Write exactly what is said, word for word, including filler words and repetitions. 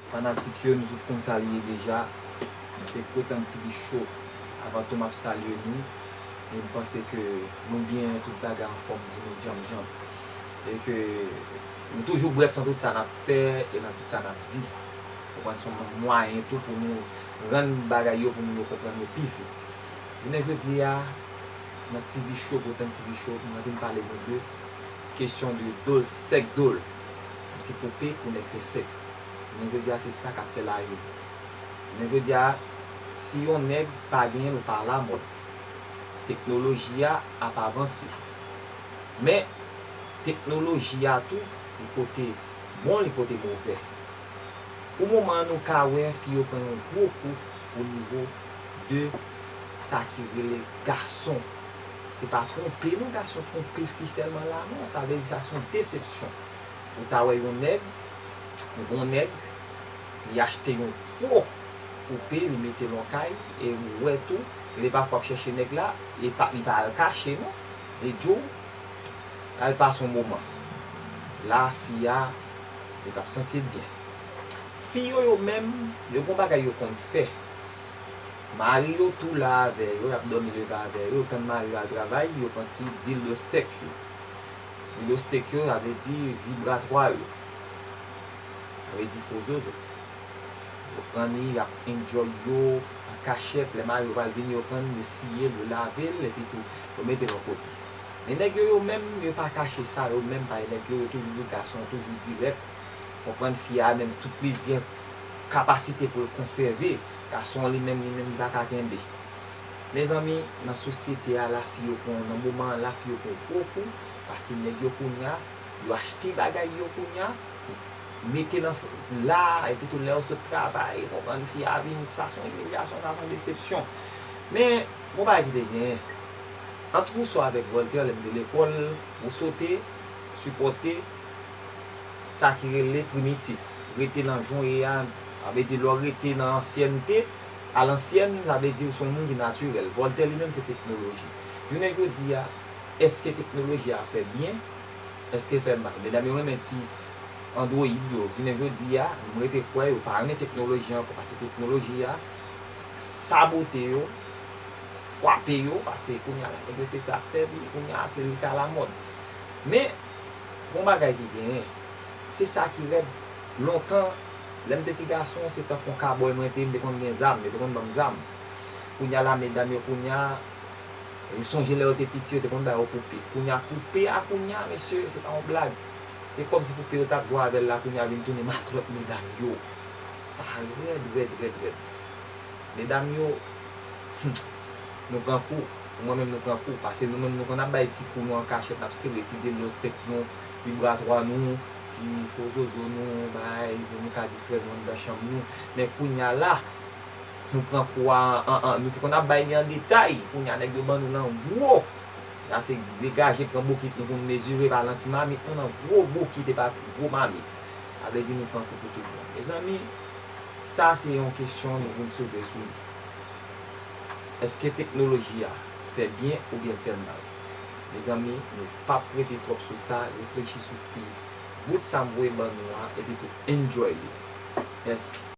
Fanatik yo, nou tout konn sa li ye deja. Se Kotan T V Show. Avan tou, m ap salye nou. E m panse ke nou byen, tout bagay anfòm pou nou djanm djanm. E ke nou toujou brèf nan tout sa n ap fè e nan tout sa n ap di. Konprann, se yon mwayen tou pou nou rann bagay yo, pou moun yo konprann yo pi vit. Jounen jodi a, nan T V Show, Kotan T V Show, mwen vin pale nou de kesyon de dol, sèks dol. Kòmsi poupée pou nèg fè sèks. Jounen jodi a, se sa k ap fè lari. Jounen jodi a, si yon nèg pa genyen l, ou pa lamò. Teknoloji a ap avanse. Men, teknoloji a tou, li pote bon, li pote movè. Pou moman an, nou ka wè fi yo pran yon gwo kou o nivo de sa ki rele gason. Se pa twonpe non, gason twonpe fi sèlman la non, sa vle di sa se yon desepsyon. Ou ta wè yon nèg, yon bon nèg, li achte yon gwo poupée, li mete l nan kay, e ou wè tou, e pafwa w ap chèche nèg la, e pa, li pa al kache non, li di w, l al pase yon moman. La, fi a, li p ap santi l byen. Fi yo, yo menm, yo gon bagay yo konn fè. Mari yo tou la avè yo, y ap dòmi leve avè yo, yo tann mari yo al travay, yo pran ti dildo stèk yo. Dildo stèk yo, sa vle di vibratwa yo. Sa vle di fo zozo. Yo pran li, y ap enjoy yo an kachèt, lè mari yo pral vini, yo pran li, yo siye l, yo lave l, epi tou, yo mete l yon kote. Men nèg yo, yo menm, yo pa kache sa, yo menm pa nèg yo, yo toujou di gason, toujou dirèk. Konprann, fi a menm, tout plis gen kapasite pou l konsève. Gason an li menm, li menm, li pa ka kenbe. Mezanmi, nan sosyete a, lafi yo pran, nan moman an, lafi yo pran gwo kou, paske nèg yo kounye a, yo achte bagay yo kounye a, mete nan la, epi tou lè yo sot travay, konprann, fi a vin, sa se yon imilyasyon, sa se yon desepsyon. Men, gon bagay ki te genyen. Ant Rousseau avèk Voltaire, lè m te lekòl, Rousseau te sipòte sa ki rele primitif. Rete nan jan w ye a, sa vle di lè w rete nan ansyènte, alansyèn, sa vle di w se yon moun ki natirèl. Voltaire li menm se teknoloji. Jounen jodi a, èske teknoloji a fè byen? Èske l fè mal? Medam yo renmen ti androyid yo. Jounen jodi a, m rete kwè yo pa renmen teknoloji ankò, paske teknoloji a sabote yo, frape yo, paske kounye a la, nèg yo se sa y ap sèvi, kounye a se li k alamòd. Men, gon bagay ki genyen, se sa ki rèd. Lontan, lè m te ti gason, se tankou yon kabòy mwen te ye, m te konn gen zam, yo te konn ban m zam. Kounye a la, medam yo, kounye a, yo sonje lè yo te piti, yo te konn ba yo poupe. Kounye a, poupe a, kounye a, mesye, se pa yon blag. E kòmsi poupe yo t ap jwe avè l la, kounye a vin tounen matlòt medam yo. Sa rèd, rèd, rèd, rèd. Medam yo, hmm, nou pran kou. Mwen menm nou pran kou. Paske nou menm nou konn ap bay ti kou nou an kachèt, n ap sere ti dildo stèk nou, vibratwa nou, ti fo zozo nou, bay, pou nou ka distrè nou anndan chanm nou. Men kounye a la, nou pran kou a an, an, an, nou te konn ap bay li an detay. Kounye a nèg yo ban nou l an gwo. La se degaje pran bokit nou pou nou mezire, pa nan ti mamit, non, nan gwo bokit, epa gwo mamit. Sa vle di nou pran kou pou tout bon. Mezanmi, sa se yon kesyon nou vin soulve sou li. Èske teknoloji a fè byen oubyen l fè mal? Mezanmi, nou p ap rete twòp sou sa, reflechi sou ti bout sa m voye ban nou an, epi tou enjoy li. Mèsi.